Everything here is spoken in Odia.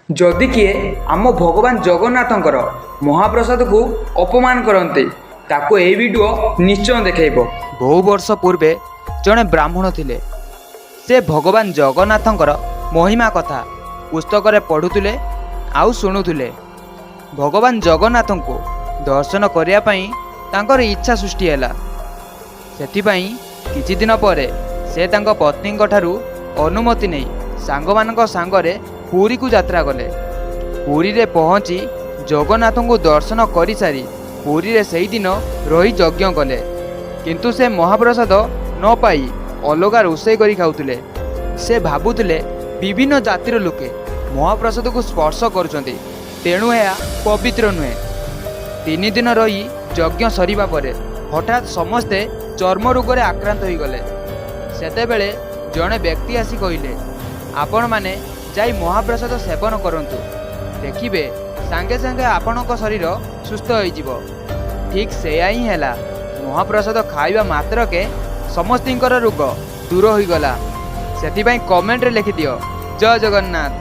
ଯଦି କିଏ ଆମ ଭଗବାନ ଜଗନ୍ନାଥଙ୍କର ମହାପ୍ରସାଦକୁ ଅପମାନ କରନ୍ତି, ତାକୁ ଏହି ଭିଡ଼ିଓ ନିଶ୍ଚୟ ଦେଖାଇବ। ବହୁ ବର୍ଷ ପୂର୍ବେ ଜଣେ ବ୍ରାହ୍ମଣ ଥିଲେ। ସେ ଭଗବାନ ଜଗନ୍ନାଥଙ୍କର ମହିମା କଥା ପୁସ୍ତକରେ ପଢ଼ୁଥିଲେ ଆଉ ଶୁଣୁଥିଲେ। ଭଗବାନ ଜଗନ୍ନାଥଙ୍କୁ ଦର୍ଶନ କରିବା ପାଇଁ ତାଙ୍କର ଇଚ୍ଛା ସୃଷ୍ଟି ହେଲା। ସେଥିପାଇଁ କିଛି ଦିନ ପରେ ସେ ତାଙ୍କ ପତ୍ନୀଙ୍କ ଠାରୁ ଅନୁମତି ନେଇ ସାଙ୍ଗମାନଙ୍କ ସାଙ୍ଗରେ ପୁରୀକୁ ଯାତ୍ରା କଲେ। ପୁରୀରେ ପହଞ୍ଚି ଜଗନ୍ନାଥଙ୍କୁ ଦର୍ଶନ କରିସାରି ପୁରୀରେ ସେଇଦିନ ରହି ଯଜ୍ଞ କଲେ। କିନ୍ତୁ ସେ ମହାପ୍ରସାଦ ନ ପାଇ ଅଲଗା ରୋଷେଇ କରି ଖାଉଥିଲେ। ସେ ଭାବୁଥିଲେ, ବିଭିନ୍ନ ଜାତିର ଲୋକେ ମହାପ୍ରସାଦକୁ ସ୍ପର୍ଶ କରୁଛନ୍ତି, ତେଣୁ ଏହା ପବିତ୍ର ନୁହେଁ। 3 ଦିନ ରହି ଯଜ୍ଞ ସରିବା ପରେ ହଠାତ୍ ସମସ୍ତେ ଚର୍ମ ରୋଗରେ ଆକ୍ରାନ୍ତ ହୋଇଗଲେ। ସେତେବେଳେ ଜଣେ ବ୍ୟକ୍ତି ଆସି କହିଲେ, "ଆପଣମାନେ ଯାଇ ମହାପ୍ରସାଦ ସେବନ କରନ୍ତୁ, ଦେଖିବେ ସାଙ୍ଗେ ସାଙ୍ଗେ ଆପଣଙ୍କ ଶରୀର ସୁସ୍ଥ ହୋଇଯିବ।" ଠିକ୍ ସେୟା ହିଁ ହେଲା। ମହାପ୍ରସାଦ ଖାଇବା ମାତ୍ରକେ ସମସ୍ତଙ୍କର ରୋଗ ଦୂର ହୋଇଗଲା। ସେଥିପାଇଁ କମେଣ୍ଟରେ ଲେଖିଦିଅ, ଜୟ ଜଗନ୍ନାଥ।